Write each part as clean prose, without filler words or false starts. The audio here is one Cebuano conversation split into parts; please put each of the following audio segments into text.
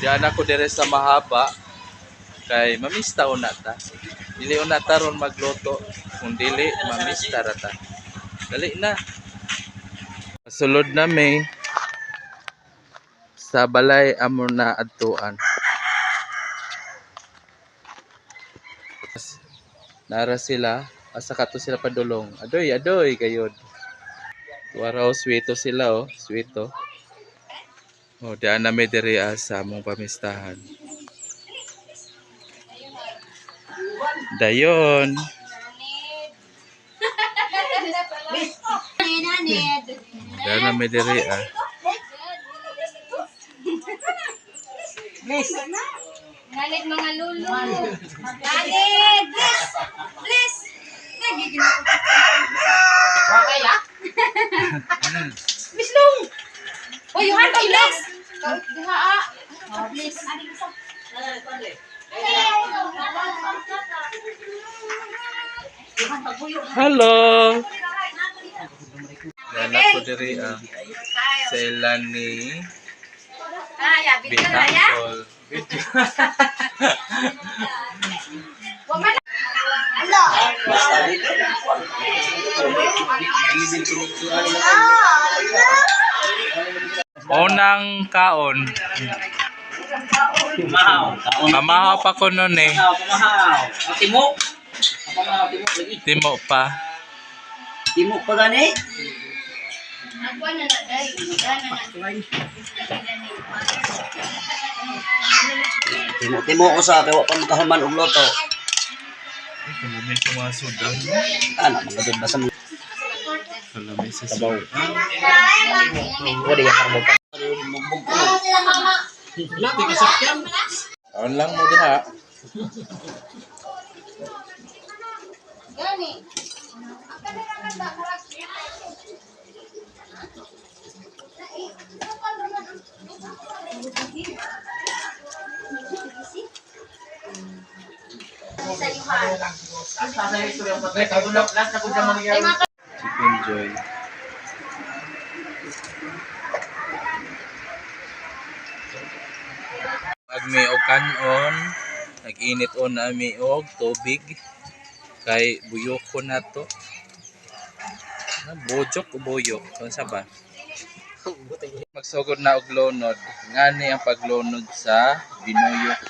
Diyan ako dire sa mahaba kay mamista una ta. Dili una ta ron magluto, kung dili mamista ra ta. Dali na. Sulod na mi sa balay amo na adtuan. Nara sila, asa kato sila padulong. Adoy, adoy gayod. Tuwaraw sweeto sila oh, sweeto. Oh, diyan na mi diri sa among pamistahan. Dayon. Diyan na mi diri ah. Bliss. Nalit mga lulo. Nalit! Bliss! Bliss! Nagigil ako. Okay ah. Bliss long! Uy, yuhan ka, Bliss! Diha, ah. Oh, Bliss. Hello. Diyan ako diri ah. Sa ilan ni Ah, ya, video na ya. Bitangkol. Video. Wa man. Unang kaon. Pamahaw. Mamahaw pa ko noon eh. Pamahaw, pamahaw. Ang timo. Ang pamahaw, timo lagi. Timo pa. Timo pa gani. Ako na na, day. Dana na. Timo, timo ko sa kay wa pa makahuman og loto. Kalami sa mga sudan. Ana mga dud basta mga Kalami sa sudan. wala yang karbo pa. Kaon lang mo diha. Gani. Chicken joy. Agmi og kanon, nag-init on ami og tubig kay buyoko na to. Na bojok o buyok, unsa ba? Magsugod na og lunod. Ngani ang paglunod sa binuyok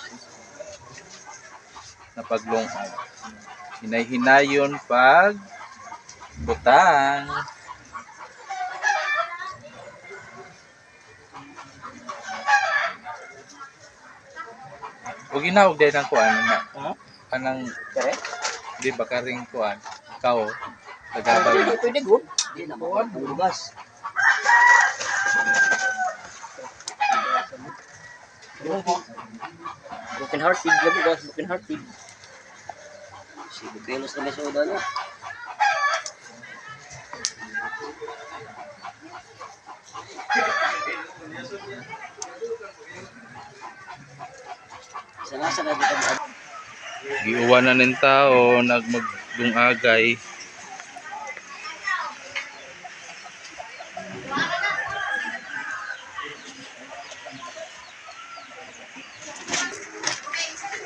na paglungag. Hinay-hinayon pag butang. O ginawag din ang kuan nga. Kanang Kare? di ba karing kuan? Kao. Tagabay na. Pwede good. Di na mo ang bugas. Broken hearted, gabi bugas, broken hearted. 5 kilos na may soda na. Isa na, sa na dito. Giuwan na nin tao nagmagdungagay.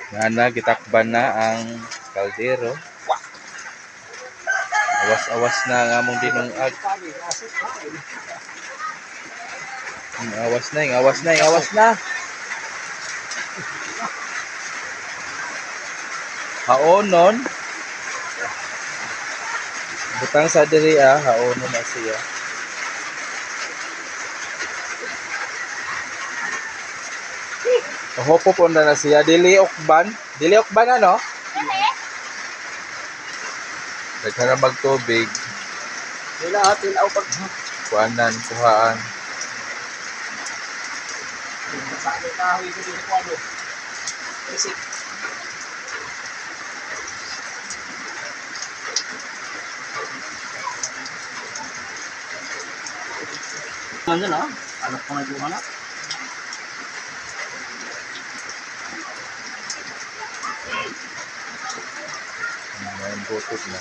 Nga na, gitakban na ang kaldero. Awas-awas na ang among dinungag. Ang awas na, ang awas na, ang awas na. Haonon. Butang sa diri ah, haonon na siya. Hopo po na na siya. Dili okban. Dili okban ano? Daghan na magtubig. Wala atin aw pag Kuanan, kuhaan. Man na. Alok pa nga duha na. Ngayon butot na.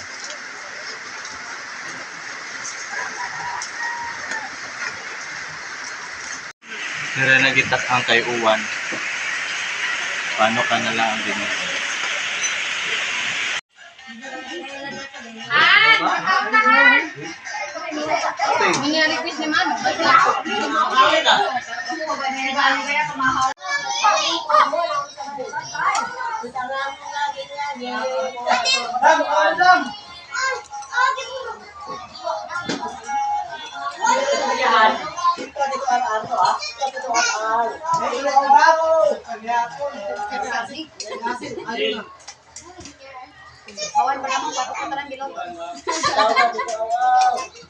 Nire nagitak ang kay uwan. Paano ka na lang din? Request ni Mano.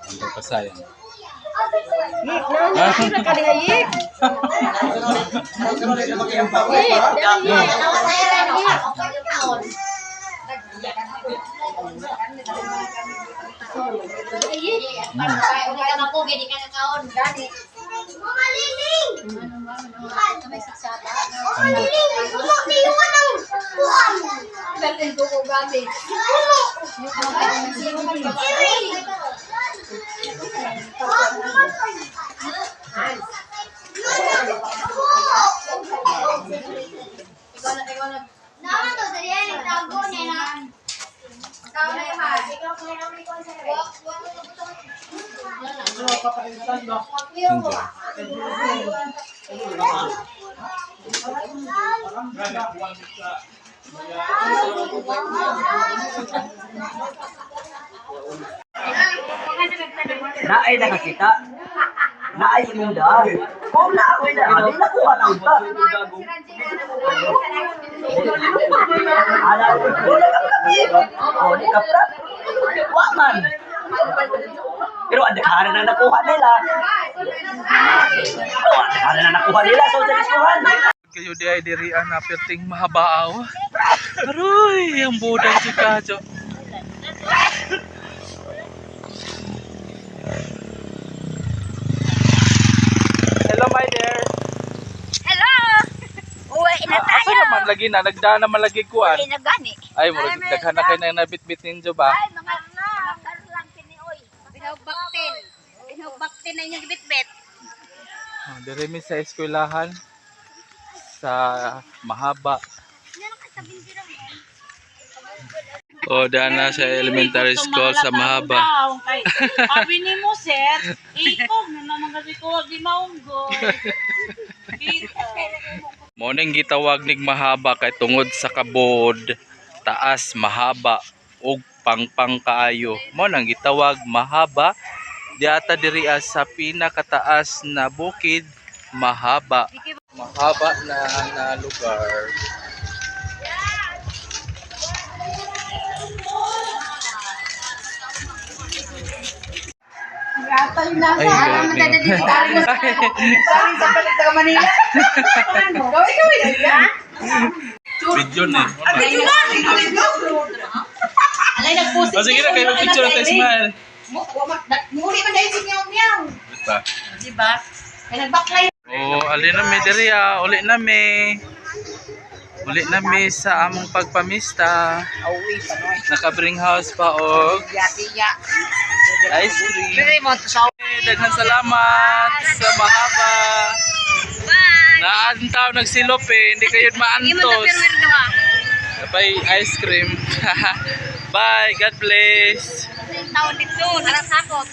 Ang pasayang. Enjoy. Naay nakakita. Naay imong daan. Kung naakoy daan, di nakuha na unta. Ala, wala ka kapit. O, di kapkat. Wa man. Pero ang daghanan na nakuha nila. O, ang daghanan na nakuha nila. So, sa diskuhan. Kayo di ay diri ang naperting mahabaaw. Aroy, ang buday si Kajo. Hello, my dear. Hello! Uwi na Ah, asa tayo! naman lagi na nagdaan naman lagi kuan. Uwi na gani. Ay, murag daghan na kay na nabitbit ninyo ba? Ay, mga mga lang tinioy. Binugbaktin. Binugbaktin na inyong bitbit. Ah, diri mi sa eskwelahan sa Mahaba. O, daan na sa elementary school sa Mahaba. Sabi ni mo, sir, ikog na naman kasi ko, wag di maunggo. Morning gitawag nig Mahaba kay tungod sa kabod, taas mahaba ug pangpang kaayo. Mo nang gitawag Mahaba diata diri ah, sa pinakataas na bukid Mahaba. Mahaba na na lugar. Ay, grabe. Video na. eh. Alay, nagpusin. O sige na, kayo picture at smile. Muli man dahil si Meow Meow. Diba? Diba? Ay, nagbaklay. Oh, ali na mi diri ah, uli na mi. Uli na mi sa among pagpamista. Naka-bring house pa og ice cream. Eh, daghan salamat sa mahaba. Bye! Naantaw nagsilop eh, hindi kayo maantos. Napay ice cream. Bye, God bless. Taon dito, narasakot.